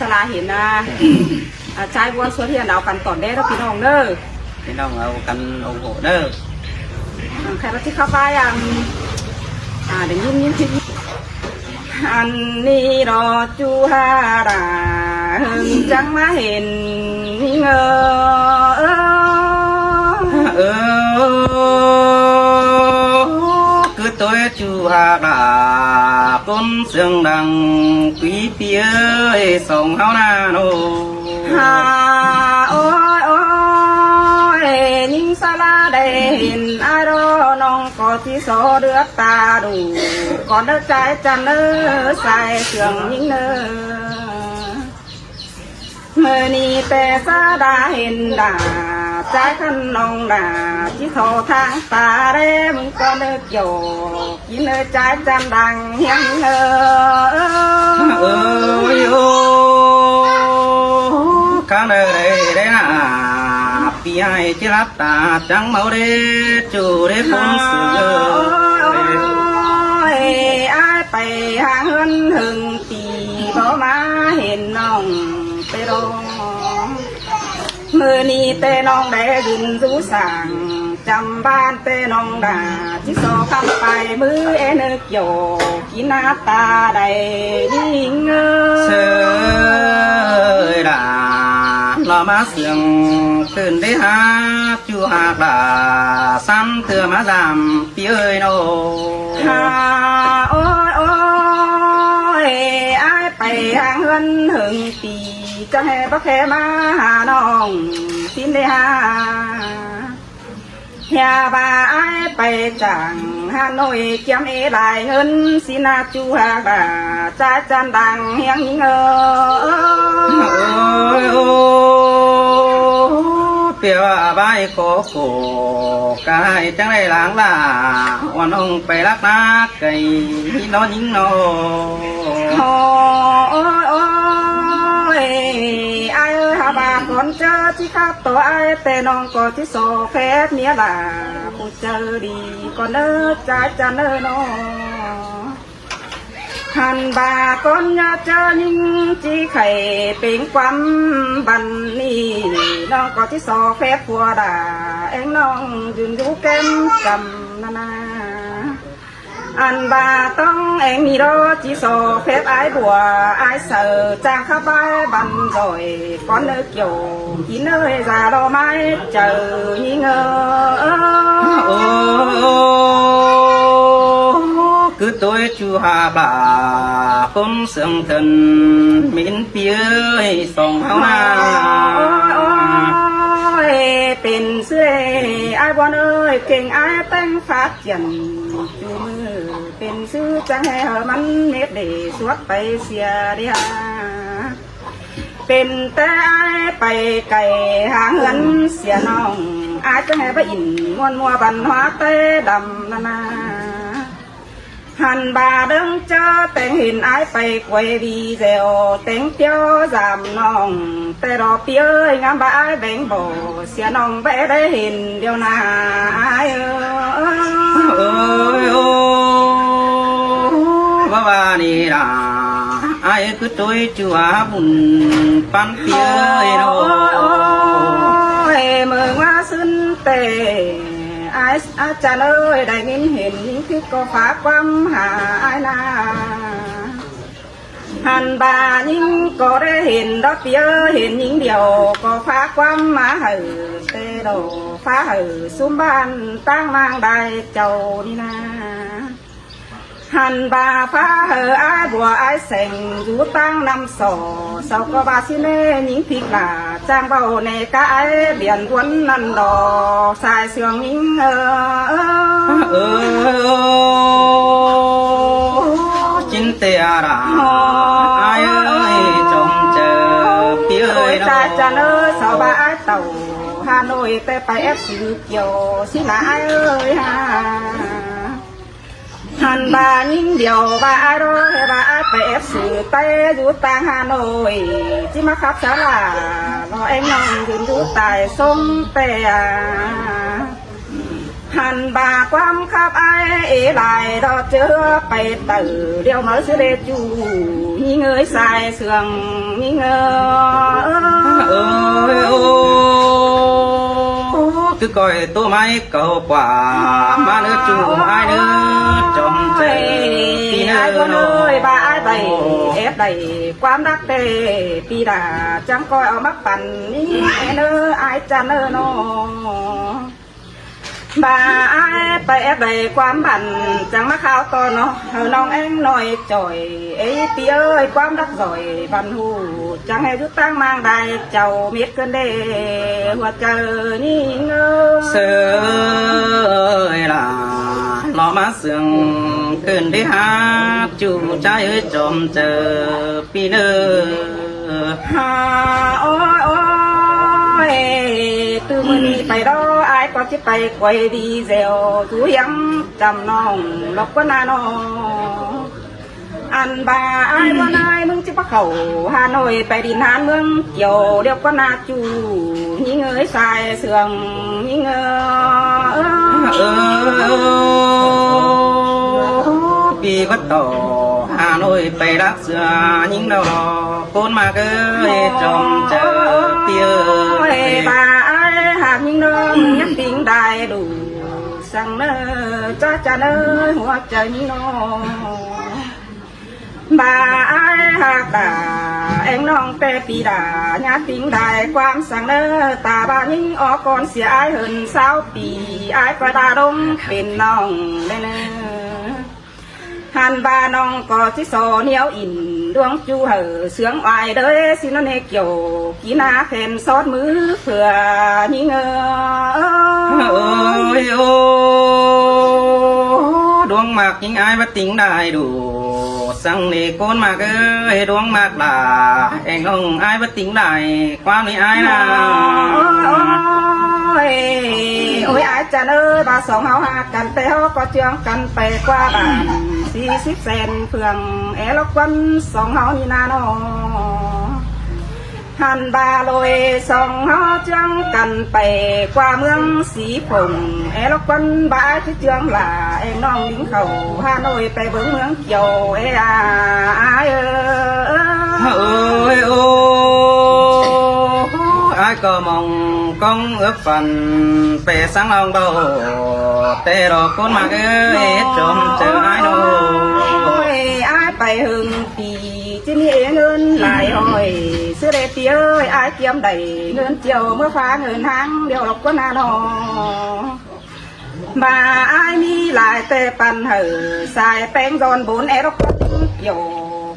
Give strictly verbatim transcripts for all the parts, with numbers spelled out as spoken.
สาราเห็นนะ อ่า ใช้วัวสวนเฮียนเอากันตอนแรกเด้อพี่น้องเด้อ พี่น้องเอากัน โอ้โห เด้อ อ่า ใครว่าที่เข้าไปอ่ะ อ่า เดี๋ยวยิ้มยิ้มยิ้ม อันนี้รอจูฮารา เฮิงจังมาเห็นเงอ เออ เออ คือตัว จูฮารา คนเสียงดัง ปีปีเอ้ย สองเฮาหน้าโน ฮ่า โอ้ย โอ้ย ยิงสาราได้เห็นอารอ น้องก็ที่สอเดือดตาดู ก่อนเด้อใจจันเด้อ ใส่เสียงยิงเด้อ เมื่อนี้แต่สาดาเห็นดา ใจขันน้องดา ที่โทรทางตาแรมึงก็เลิกโยก กินเอ้ยใจจันดังเฮียงเอ้ย เอ้ย โอ้ ข้างในได้ได้นะ ปีให้ที่รับตาจังเมาเด้ จูเด้คนเสือ โอ้ย โอ้ย อ้ายไปหาเงินถึงปี บ่มาเห็นน้องไปร้อง มื้อนี้แต่น้องได้ยืนอยู่สาง จำบ้านแต่น้องดา ที่สอคำไปมื้อเอนึกโยก กินหน้าตาได้ยิ่งเงอ เสยดา รอมาเสียงตื่นได้หา จูหากดา ซ้ำเตือมาลำปีเอ้ยโน ฮ่า โอ้ย โอ้ย อ้ายไปหาเงินถึงปี จะให้บ่แค่มาหาน้อง สินได้หา เฮียบ่าอ้ายไปจ้างหาหน่วยเกียมเอหลายเงิน สินาจูหากดา จ่ายจานดังเฮียงเงอ โอ้ย โอ้ เปียว่าใบโคโค กายจังได้หลังล่า วันองไปรักนักไก่นอนยิงนอ โอ้ย โอ้ย โอ้ย อ้ายเอ้ย หาบาก่อนเจอที่ข้าตัวอ้าย แต่น้องก็ที่โซเฟสเมียล่ะ ผู้เจอดีก่อนเด้อ จ่ายจานเด้อน้อง หันบ่าก่อนอย่าเจอยิง จีไข่เป่งความบันนี้ น้องก็ที่สอแฟบผัวด่า แองน้องยืนอยู่แก้มจำนานา อันบ่าต้องแองมีรอจีสอแฟบอายบัว อายเสือจางข้าบ้ายบันจ่อย ก่อนเนื้อเกี่ยว กินเอ้ย อย่ารอไม้เจอยิงเออ โอ้ คือตัวจูหาบาคนเสียงเถินมินเปียสองเฮานา โอ้ย โอ้ย เป็นเสื้ออ้ายบอนเอ้ย เก่งอ้ายแต่งฟ้าเจียน จูมือเป็นซื้อจังให้มันเม็ดเดสวดไปเสียเดีย เป็นแต่อ้ายไปไกลหาเงินเสียน้อง อ้ายจังให้บ่อินม่วนมัวบันหัวแต่ดำนานา หันบ่าเดิงเจอแต่งเห็นอ้ายไปกวยวีแซวแต่งเตียวสามน้อง แต่รอเปียเอ้ยงามบ่อ้ายแบ่งบ่เสียน้องแบ่ได้เห็นเดียวนาอ้ายเอ้ย เอ้ย โอ้ ว่าว่านี่ล่ะ อ้ายคือตัวจัวบุญปันเปียเอ้ยเนาะ โอ้ย โอ้ย เมืองว่าซึนเต อ้ายอาจารย์เอ้ย ได้ยินเห็นยิ่งคือก็ฝากความหาอ้ายนา หันบ่ายิ่งก็ได้เห็นดอกเปียเห็นยิ่งเดียว ก็ฝากความมาให้เตโด ฝากให้ซุมบ้านตั้งมางได้เจ้านี่นา หันบ่าฟ้าเหออ้ายบัวอ้ายแสงอยู่ตั้งน้ำสอ เสาก็บาสิเน่ยิงพิกหลาจ้างเบาเนกะอ้ายเบียนดวนนั่นดอกสายเสืองยิงเออ เออ จินเตียระอ้ายเอ้ยจงเจอเปียเอ้ย โอ้ยตายจะเนอเสาบ่าอ้ายเต่าฮานอยแต่ไปแอฟสือเกี่ยวสินะอ้ายเอ้ยฮา หันบ่ายิ่งเดียวบ่าอ้ายรอให้บ่าอ้ายไปแอฟสือไตอยู่ตางฮานอยจิมาขับสาลารอแองน้องยืนอยู่ตายทรงแต่ ꞌHặn ꞌva ꞌquám khắp ai ê lai ꞌdọ ꞌchớ pay tảu điêu máư ꞌsứ ꞌlế ꞌchu ꞌnhính ơi, sai sương ꞌnhính ơi. Ơi ơi, ꞌcứ ꞌcoi ꞌtố mai cáu ꞌquá ꞌmá ꞌnớ ꞌchu ai ꞌnớ, chom ꞌchớ ꞌpi ꞌnớ ai ꞌcọ ꞌnớ ꞌnọi, ꞌva ai ꞌvạy ép đảy ꞌquám đắc tê ꞌpi đa chắng ꞌcoi au mắc păn ꞌnị ꞌnớ ai chăn ꞌnớ ꞌnọ. ꞌVa ai pay ép đảy ꞌquám băn chắng ꞌmá kháo ꞌto ꞌnọ, hảư ꞌnọng ꞌéng ꞌnọi chỏi, ê ꞌpi ơi, ꞌquám đắc doi băn ꞌhụ chắng ꞌhế dú ꞌtáng ꞌmáng đai chảu mết ꞌcứn đê ꞌhua chaư ꞌnhính ơi. Sơ ơi lả, lo ꞌmá sương ꞌcứn đê hák ꞌchu ꞌchái ơi, chom ꞌchớ ꞌpi ꞌnớ. Hả, ôi ôi, từ ꞌmự ꞌnị pay ꞌló ai ꞌcọ ꞌchí pay quay đi dẻo dú hiếng chăm ꞌnọng lốc ꞌquá ꞌna ꞌnọ. Ăn ꞌva ai ꞌquá ꞌnọi ꞌmứng ꞌchí ꞌpá khảu Hà Nội pay đi ꞌnán ꞌmướng Kiều điêu ꞌquá ꞌna ꞌchu ꞌnhính ơi, sai sương ꞌnhính ơi. Ơ, pi bát tỏ Hà Nội pay đắc sương ꞌnhính ꞌnọ, ꞌcốn ꞌmặc ơi, chom ꞌchớ ꞌpi ơi. Ôi, ꞌva ai hák ꞌnhính ꞌnọ, ꞌmứng nhắc ꞌtếng đai đủ săng ꞌnớ, ꞌchá chăn ơi, ꞌhua chaư ꞌnhính ꞌnọ. ꞌVa ai hák đa ꞌéng ꞌnọng ꞌtẹ ꞌpi đa nhá ꞌtếng đai ꞌquám săng ꞌnớ, ta ꞌva ꞌnhính ók ꞌcọn sia ai hơn ꞌsáo pi, ai ꞌcọ đa đông pên ꞌnọng đé ꞌnớ. Hăn ꞌva ꞌnọng ꞌcọ ꞌchí so ꞌnéo in ꞌluống ꞌchu hảư sương oai đới ꞌsịn ꞌnớ ꞌnê, Kiều kí ꞌná khen sót ꞌmứ phưa ꞌnhính ơi. Ôi ô, ꞌluống ꞌmặc ꞌnhính ai báu ꞌtếng đai đủ săng ꞌnị, ꞌcốn ꞌmặc ơi, ꞌluống ꞌmặc lả ꞌéng ꞌnọng ai báu ꞌtếng đai ꞌquám ꞌnị ai ꞌna. Ôi ôi, ai chăn ơi, ꞌva song ꞌháu hák căn ꞌtẹ ꞌháu ꞌcọ ꞌchương căn pay ꞌquá bản sí síp sen phường é lốc ꞌquám song ꞌháu ꞌnị ꞌna ꞌnọ. Hăn ꞌva ꞌlới song ꞌháu ꞌchương căn pay ꞌquá ꞌmướng Sí Phùng é lốc ꞌquám, ꞌva ꞌchí ꞌchương lả ꞌéng ꞌnọng đính khảu Hà Nội pay bớng ꞌmướng Kiều é a ai ơi. Ơi ô, ai ꞌcọ mong ꞌcóng ước phăn pay săng ꞌlống báu ꞌtẹ ꞌlọ, ꞌcốn ꞌmặc ơi, chom ꞌchớ ai ꞌnọ. Ôi, ai pay hưng pi ꞌchí ꞌmí ꞌngớn lai ꞌhọi ꞌsứ đé ꞌpi ơi, ai kiêm đảy ꞌngớn chiêu ꞌmứa phá ꞌngớn háng điêu lốc ꞌquá ꞌna ꞌnọ. ꞌVa ai ꞌmí lai ꞌtẹ păn hảư sai ꞌpéng ꞌdọn bốn é lốc ꞌquám Kiều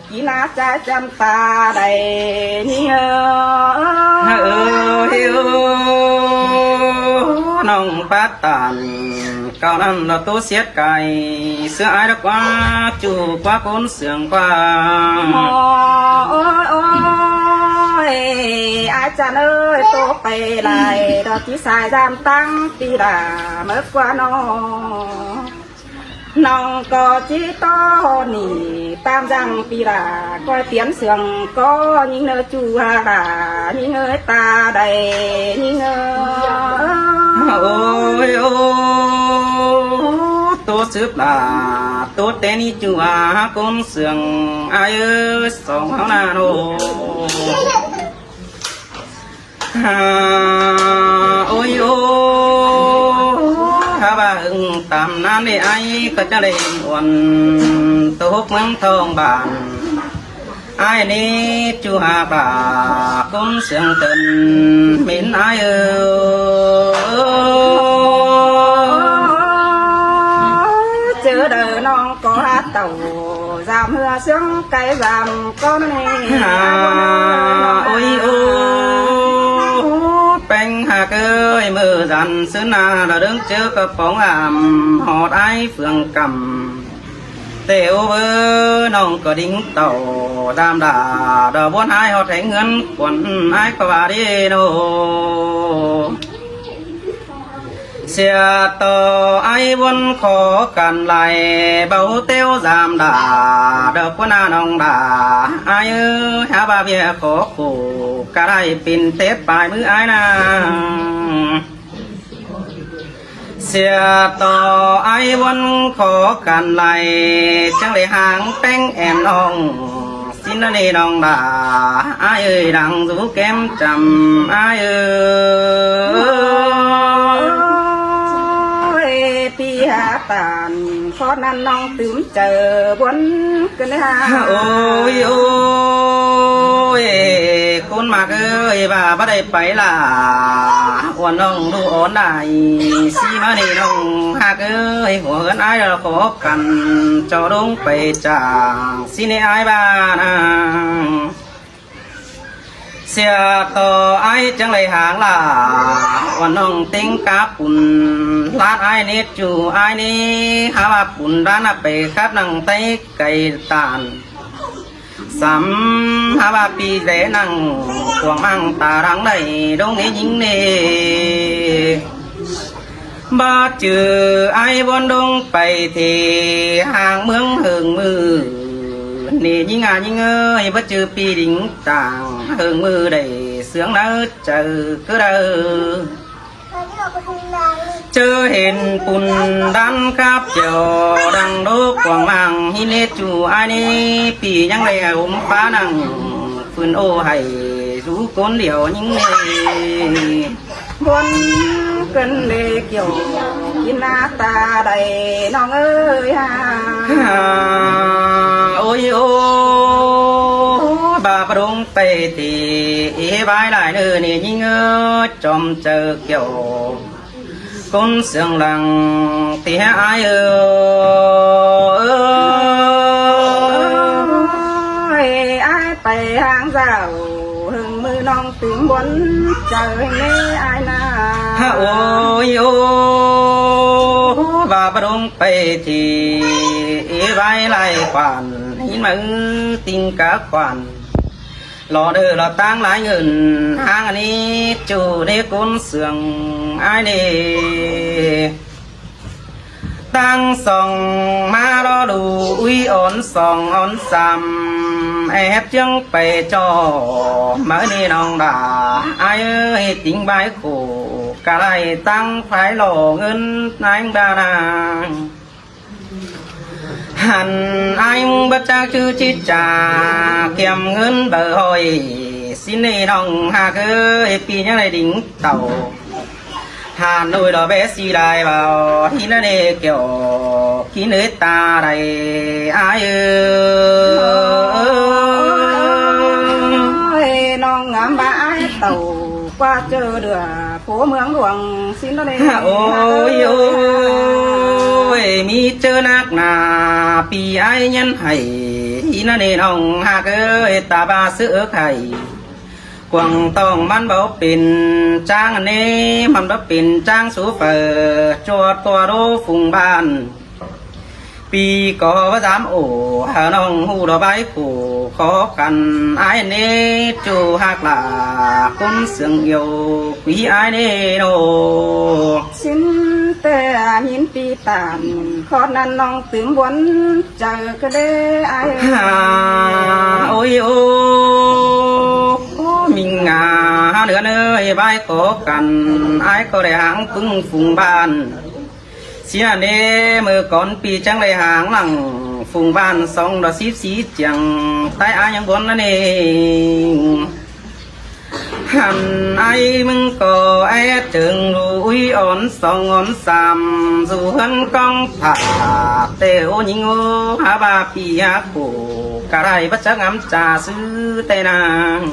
kí ꞌná ꞌchái chăm ta đảy ꞌnhính ơi. Ơi ơi, ꞌnọng pát tản ꞌcọ ꞌnặn ꞌlọ ꞌtố siết cai ꞌsứa ai lốc ꞌquá ꞌchu ꞌquá ꞌcốn sương ꞌquá. Ôi ôi, ai chăn ơi, ꞌtố pay lai ꞌlọ ꞌchí sai dam ꞌtáng ꞌpi đa mớc ꞌquá ꞌnọ. ꞌNọng ꞌcọ ꞌchí ꞌtố ꞌnị tam dăng ꞌpi đa ꞌcoi piến sương ꞌcọ ꞌnhính ꞌnớ ꞌchu hák đa ꞌnhính ơi, ta đảy ꞌnhính ơi. Ôi ô, ꞌtố sứp đa ꞌtố té ꞌnị ꞌchu hák ꞌcốn sương ai ơi, song ꞌháu ꞌna ꞌnọ. Hả, ôi ô, hả ꞌva hưng tam ꞌnán ꞌnị ai ꞌcọ ꞌchá đảy uôn tô hốc ꞌmướng thong bản. Ai ꞌnị ꞌchu hák đa ꞌcốn sương tơn mến ai ơi. Chớ đaư ꞌnọng ꞌcọ hák tảu dam ꞌhưa sương cai dam ꞌcốn ꞌnị. Hả, ôi ô, ꞌpéng hák ơi, ꞌmự dăn ꞌsứ ꞌna đa đớng chớ ꞌcọ póng am ꞌhọt ai phường căm. Tê ô ơ, ꞌnọng ꞌcọ đính tảu dam đa đa ꞌbuôn ai ꞌhọt héng ꞌngớn quăn ai ꞌcọ ꞌva đi ꞌnọ. ꞌSịa ꞌto ai ꞌbuôn khó khăn lai báu ꞌteo dam đa đa ꞌquá ꞌna ꞌnọng đa ai ơi, hả ꞌva ꞌviạk khó khổ ꞌcọ đảy pên tết pay ꞌmứ ai ꞌna. sia ꞌtọ ải ꞌmuôn khó khăn lai, chắng đảy háng ꞌpéng ẻm ꞌnọng. Sính ꞌnị ꞌnọng đa, ải ơi, đang dú kém chăm ải ơi. Ôi, ꞌpi hák ꞌtan, khó ꞌnặn ꞌnọng tứm chaư ꞌmuôn ꞌcứn ha. Ôi, ôi, ꞌcốn ꞌmặc ơi, ꞌva báu đảy pay lả, uôn ꞌnọng ꞌlụk ón đảy, sí ꞌmá ꞌnị ꞌnọng ꞌhặc ơi, hua ꞌhướn ải ꞌlạ khó khăn, ꞌchọ đảy pay chắng, sính ꞌnị ải ꞌva ꞌnăng. Sia ꞌtọ ải chắng đảy háng lả, uôn ꞌnọng ꞌtếng cá pun, ꞌlạ ải ꞌnị ꞌchu ải ꞌnị, hák ꞌva pun ꞌlạ ꞌnạ pay khắp ꞌnăng ꞌTáy cay ꞌtan. Sắm hák ꞌva ꞌpi đé ꞌnăng, cuông ꞌmáng ta răng đảy, đống ꞌnị ꞌnhính ꞌnị. Báu ꞌchư ải ꞌmuôn đảy pay ꞌtẹ, háng ꞌmướng ꞌhướng ꞌmự. ꞌNị ꞌnhính a ꞌnhính ơi, báu ꞌchư ꞌpi đính tang, ꞌhướng ꞌmự đảy sương nả chaư ꞌcứ đaư. ꞌChớ hên pun ꞌlạ khắp chẻo, đang đảy cuông ꞌmáng ꞌhính ꞌnị ꞌchu ải ꞌnị, ꞌpi chắng đảy ôm ꞌphạ ꞌnăng, phưn ổ hảy dú ꞌcốn điêu ꞌnhính ꞌnị. ꞋMôn ꞌcứn đảy kiẻo, kin ꞌná ta đảy ꞌnọng ơi ha. Ôi, ôi, ꞌva báu đảy pay ꞌtẹ, ê ꞌvái lai ꞌnị ꞌnhính ơi, chom chaư kiẻo. ꞌCốn sương lăng ꞌtẹ ải ơi. Ôi, ải pay háng dảo, ꞌhướng ꞌmự ꞌnọng tứm ꞌmuôn chaư ꞌnị ải ꞌnạ. Ôi, ôi, ꞌva báu đảy pay ꞌtẹ, ê ꞌvái lai khoản, ꞌhính ꞌmá ư ꞌtếng cá khoản. Lỏ đơ lỏ ꞌtáng lai ꞌngớn, háng ꞌnị ꞌchu ꞌnị ꞌcốn sương ải ꞌnị. ꞌTáng song ꞌmá lo đu ꞌuí ón song ón sam, ép ꞌchương pay ꞌchọ, ꞌmá ꞌnị ꞌnọng đa, ải ơi, ꞌtếng bái khổ, cá lai ꞌtáng phái lo ꞌngớn ải ꞌva ꞌnăng. Hẳn ải báu chắc ꞌchư ꞌchí chả, kiêm ꞌngớn báu hỏi, sính ꞌnị ꞌnọng ꞌhặc ơi, ꞌpi chắng đảy đính tảu. Hà Nội lo bé si lai báu, ꞌhính ꞌnị kiẻo, kin ơi ta đảy ải ơi. Ôi, ꞌnọng ngắm ꞌva ải tảu, qua chợ đửa, phố ꞌmướng Luông, sính ꞌnị. Ôi, ôi, ꞌmí ꞌchớ ꞌnặc ꞌnạ, ꞌpi ải nhắn hảy, ꞌhính ꞌnị ꞌnọng ꞌhặc ơi, ta ꞌva sứ ước hảy. Cuông tỏng ꞌmắn báu pên ꞌcháng ꞌnị, ꞌmắn báu pên ꞌcháng sú phaư, ꞌchua tua đô phung ꞌván. ꞌPi ꞌcọ ꞌva dám ổ, hảư ꞌnọng ꞌhụ lo bái khổ, khó khăn ải ꞌnị ꞌchu ꞌhặc lả, ꞌcốn sương iêu, ꞌpi ải ꞌnị ꞌnô. Sính ꞌtẹ ꞌnhính ꞌpi tản, khó ꞌnặn ꞌnọng tứm ꞌmuôn chaư ꞌcứ đé ải. Ôi, ôi, ꞌmính a, hák ꞌnươn ơi, bái khó khăn, ải ꞌcọ đảy háng ꞌpứng phung ꞌván. Sính ꞌnị ꞌmự cón ꞌpi chắng đảy háng lăng, phung ꞌván song đỏ síp sí chiêng, ꞌTáy ải ꞌnhắng ꞌmuôn ꞌnị. Hẳn ải ꞌmướng ꞌcọ é chớng đu ꞌuí ón song ón sam, dú ꞌhướn ꞌcóng phả, ꞌtẹ ố ꞌnhính ố, hák ꞌva ꞌpi hák khổ, cá lai báu chắc ngắm chả sứ ꞌtẹ ꞌnăng.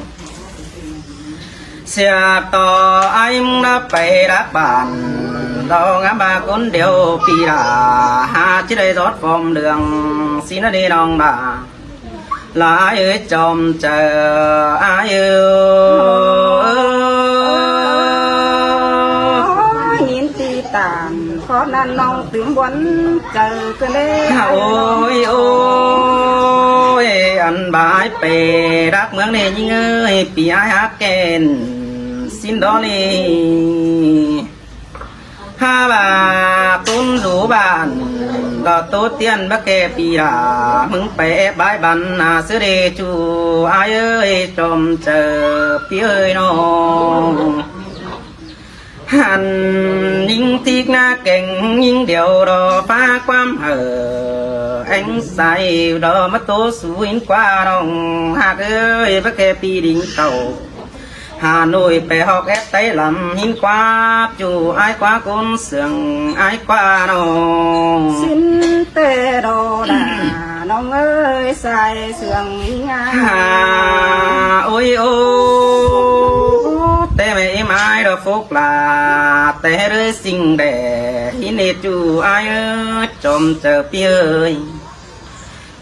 Sia ꞌtọ ải ꞌmướng đảy pay đắc bản, lo ngắm ꞌva ꞌcốn điêu ꞌpi lả, hák ꞌchí đảy rót phom đường, sính ꞌnị ꞌnọng đa. Lai ơi chom chaư ải ơi. ꞌNhính ꞌpi tản, khó ꞌnặn ꞌnọng tứm ꞌmuôn chaư ꞌcứ đé. Ôi, ôi, ăn bái pay đắc ꞌmướng ꞌnị ꞌnhính ơi, ꞌpi ải hák ken, sính đó ꞌnị. Hák ꞌva ꞌcốn dú bản, lo ꞌtố tiên báu ké ꞌpi lả, ꞌmướng pay ép bái băn, a, sứ đê ꞌchu ải ơi, chom chaư ꞌpi ơi ꞌnô. Hăn ꞌnhính thík ꞌná keng ꞌnhính điêu đo ꞌphạ ꞌquám hảư, ꞌéng sai đo ꞌmá tô sú ꞌhịn ꞌquá ꞌnọng ꞌhặc ới, báu khe ꞌpi đinh tảu Hà Nội pay ꞌhọt ép Tây lăm ꞌhịn ꞌquá, ꞌchu ải ꞌquá ꞌcốn sương ải ꞌquá ꞌnọng. Sín ꞌtẹ đo đa ꞌnọng ới sai sương ꞌnhính a. Hà ôi ô, té ꞌmẹ ꞌếm ải đo phốc la, té ꞌhế ꞌlới sính đe ꞌhịn ꞌnê ꞌchu ải ới, chom chaư ꞌpi ới.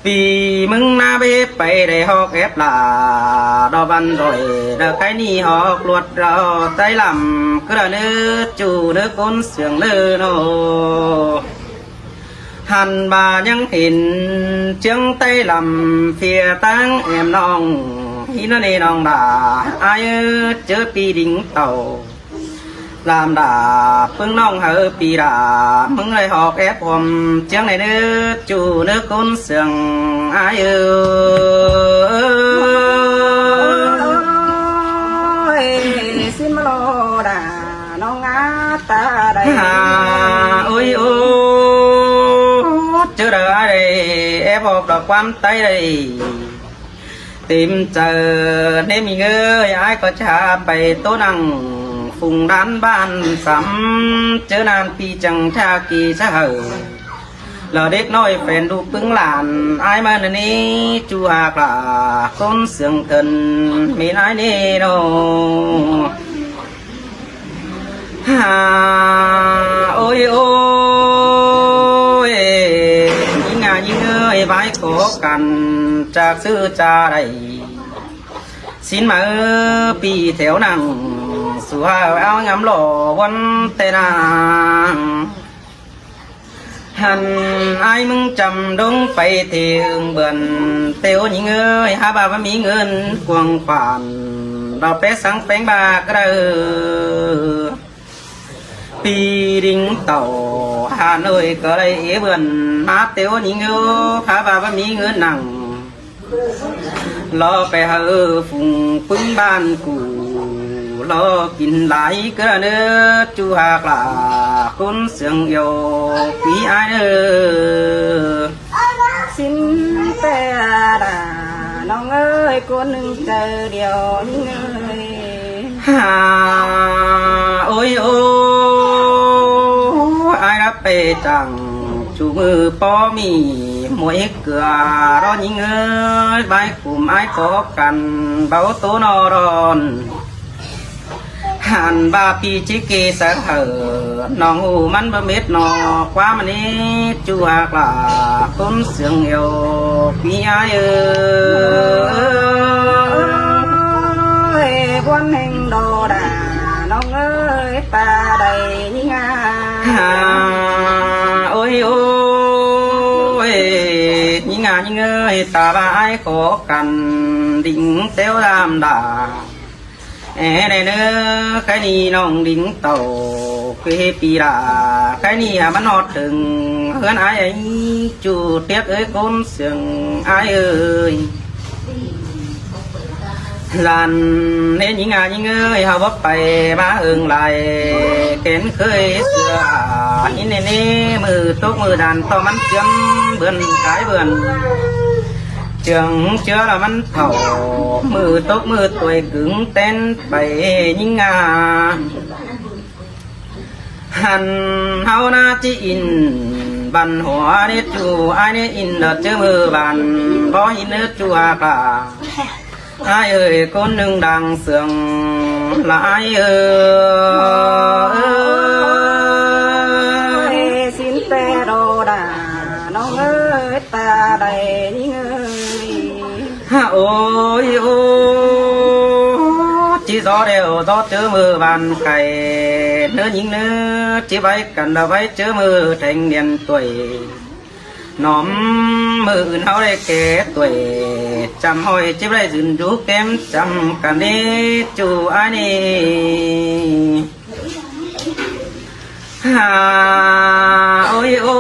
ꞌPi ꞌmứng ꞌná báu pay đảy ꞌhọt ép la, đo băn đoi đa khái ꞌnị ꞌhọt ꞌluột đo Tây lăm, ꞌcứ đa ꞌnớ ꞌchu ꞌnớ ꞌcốn sương ꞌnớ ꞌnọ. Hăn ꞌva ꞌnhắng hên ꞌchương Tây lăm ꞌphịa ꞌtáng ẻm ꞌnọng, ꞌhịn ꞌnê ꞌnọng đa ải ới, ꞌchớ ꞌpi đinh tảu ꞌlam đa ꞌpứng ꞌnọng hảư ꞌpi đa, ꞌmứng đảy ꞌhọt ép hom ꞌchương ꞌnê ꞌnớ ꞌchu ꞌnớ ꞌcốn sương ải ới. Ôi, sính ꞌmá lo đa ꞌnọng a ta đảy. Hà ôi ô, ꞌchớ đa ải đảy ép ꞌhọt đo ꞌquám Tây đảy, têm chaư ꞌnê ꞌmí ꞌngới, ải ꞌcọ ꞌchạ pay ꞌtố nẳng phung đán ꞌván sắm, ꞌchớ ꞌnặn ꞌpi chắng ꞌchạ ký ꞌchạ hảư, lỏ đếc ꞌnọi phén đu ꞌpứng lan ải ꞌmá ꞌnị ꞌchu ꞌhặc la ꞌcốn sương thân mến ải ꞌnê ꞌnọ. Hà ôi ô, ꞌnhính a ꞌnhính ới, bái khók căn chảk ꞌsứ ꞌchạ đảy. Sính ꞌmá ꞌpi theo nẳng su hảư áo ngắm lỏ ꞌvắn ꞌtẹ nẳng. Hăn ải ꞌmứng chăm đống pay thê ưng bươn, ꞌtẹ ꞌnhính ới, hák ꞌva ꞌmí ꞌngớn cuông khoản, đo pé sắng péng ꞌva ꞌcọ đa ꞌpi đinh tảu Hà Nội ꞌcọ đảy ế bươn, hák ꞌtẹ ꞌnhính ới, hák ꞌva ꞌmí ꞌngớn nẳng, lo pay hảư phung ꞌpứng ꞌván ꞌcụ, lo kin lai ꞌcứ đa ꞌnớ ꞌchu ꞌhặc la ꞌcốn sương iêu ꞌpi ải ꞌnớ. Sính ꞌtẹ đa ꞌnọng ới, ꞌcốn ꞌnưng chaư điêu ꞌnhính ới. Hà ôi ô, ải đa pay chắng ꞌchu ꞌmự ꞌpo ꞌmí ꞌmuối ꞌcưa ꞌnọ ꞌnhính ới, bái khum ải khók căn báu ꞌtố ꞌnọ đon. Hăn ꞌva ꞌpi ꞌchí kê sáư hảư, ꞌnọng ꞌhụ ꞌmắn báu mết ꞌnọ, ꞌquám ꞌnị ꞌchu ꞌhặc la ꞌcốn sương iêu ꞌpi ải ới. Ôi, ꞌbuôn ꞌhêng đo đa ꞌnọng ới, ta đảy ꞌnhính a. Hà ôi ô, ꞌnhính a ꞌnhính ới, ta ꞌva ải khók căn đinh téo ꞌlam đa. Ê, đảy ꞌnớ, khái ꞌnị ꞌnọng đinh tảu, quê ꞌpi đa, khái ꞌnị hả ꞌmắn ꞌhọt tưng ꞌhướn ải ới, ꞌchu tiếc ới ꞌcốn sương ải ới. Dản ꞌnê ꞌnhính a ꞌnhính ới, hảư báu pay ꞌmá ưng lai, kén khới ꞌsứa ꞌnị ꞌnê ꞌnê, ꞌmự tốc ꞌmự đan ꞌto ꞌmắn ꞌchướm bươn cái bươn. Chướng ꞌchứa lỏ ꞌmắn thảu, ꞌmự tốc ꞌmự tuối cứng tén pay ꞌnhính a. Hăn ꞌháu ꞌná ꞌchí in văn hóa ꞌnê ꞌchu ải ꞌnê in đa ꞌchớ ꞌmự bản bó hin ꞌnớ ꞌchu ꞌhặc la. Ải ới, ꞌcốn ꞌnưng đang sương là ải ới. Ôi, sính ꞌtẹ đo đa ꞌnọng ới, ta đảy ꞌnhính ới. Hà ôi ô, ꞌchí dó đeo dó ꞌchớ ꞌmự bản cay ꞌnớ ꞌnhính ꞌnớ, ꞌchí bái căn đa bái ꞌchớ ꞌmự thanh niên tuổi. Nóm ꞌmự ứn ꞌháu đảy ké tuối, chăm ꞌhọi ꞌchí báu đảy dưn dú kém chăm căn ꞌnê ꞌchu ải ꞌnê. Hà ôi ô,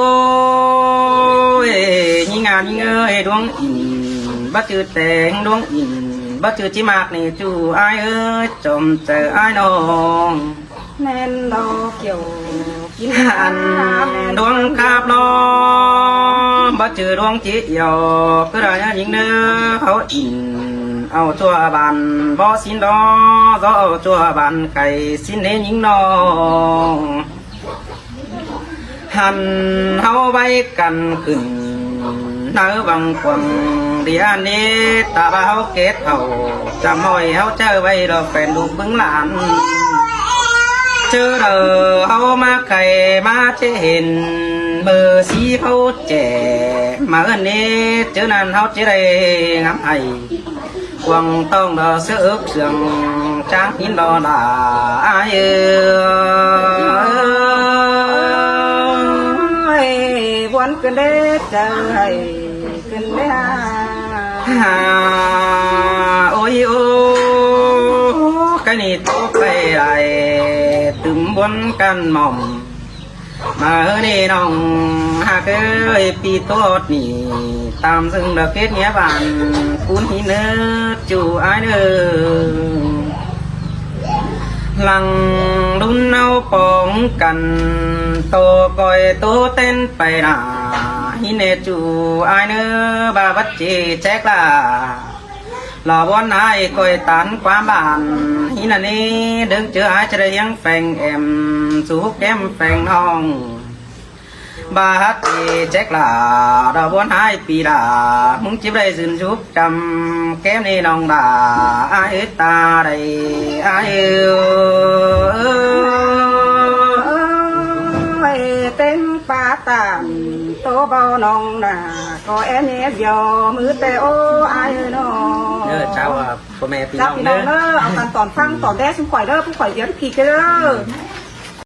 ꞌnhính a ꞌnhính ới, đuống in báu ꞌchư téng, đuống in báu ꞌchư ꞌchí ꞌmặc ꞌnê ꞌchu ải ới, chom chaư ải ꞌnọng. ꞌMen lo kiẻo kin ăn ꞌluống khắp lo, báu ꞌchư ꞌluống ꞌchí yua, ꞌcứ đa ꞌnhá ꞌnhính ꞌnớ, hảư ỉn au ꞌchua bản bók ꞌsịn lo, dó au ꞌchua bản khay ꞌsịn ꞌnê ꞌnhính ꞌnọng. Hăn hảư ꞌvạy căn khửn ꞌnớ văng quăng đi ăn ꞌnê, ta ꞌva hảư kết hảư chăm ꞌhọi hảư ꞌchớ ꞌvạy lo phen đu ꞌpứng lăn. ꞌChớ đaư hảư ꞌmá khay ꞌmá ꞌchí hên, ꞌmự ꞌsị hảư ꞌchẹ ꞌmá ꞌnê, ꞌchớ ꞌnặn hảư ꞌchí đảy ngắm hảư quăng ꞌtóng đo ꞌsớ ớp sương chang kín đo đa ai ơi. Ôi, buôn ꞌcứn đế chaư hảư ꞌcứn đế ha. Ha, ôi ô, cái này tốt đây này, tứm buôn căn mỏng. ꞌMá ꞌhứ ꞌnị ꞌnọng ꞌhặc ơi, ꞌpi ꞌtố ꞌnị, tam dưng đa kết nghĩa bản, cún hí ꞌnớ ꞌchu ai ꞌnớ. Lăng đun ꞌnáo póng căn, tô coi ꞌtố tén pay nả, hí ꞌnê ꞌchu ai ꞌnớ, ba bắt chê chét lả. Lỏ ꞌvón ai ꞌcoi tán ꞌquám bản, hí ꞌnặn ꞌnê, đớng ꞌchớ ai ꞌchớ đảy hiếng pheng em, sú húc kém pheng ꞌnọng. Ba hắt tê chét lả, đỏ ꞌvón ai pi lả, ꞌmứng chếp đảy dưn súp chăm, kém ꞌnê ꞌnọng lả, ai ứt ta đảy, ai ơi. Ôi, ꞌtếng ꞌpa tản, ꞌtố báu ꞌnọng nả, ꞌcọ é ꞌnhé dẻo, ꞌmứ ꞌtẹ ô ai ơi ꞌnọ. Chao, à, ꞌpo ꞌme ꞌpi ꞌnọng ꞌnớ, au căn tỏn ꞌphắng tỏn đé sung khỏi ꞌnớ, ꞌpứng khỏi dí ꞌpi ꞌchớ ꞌnớ.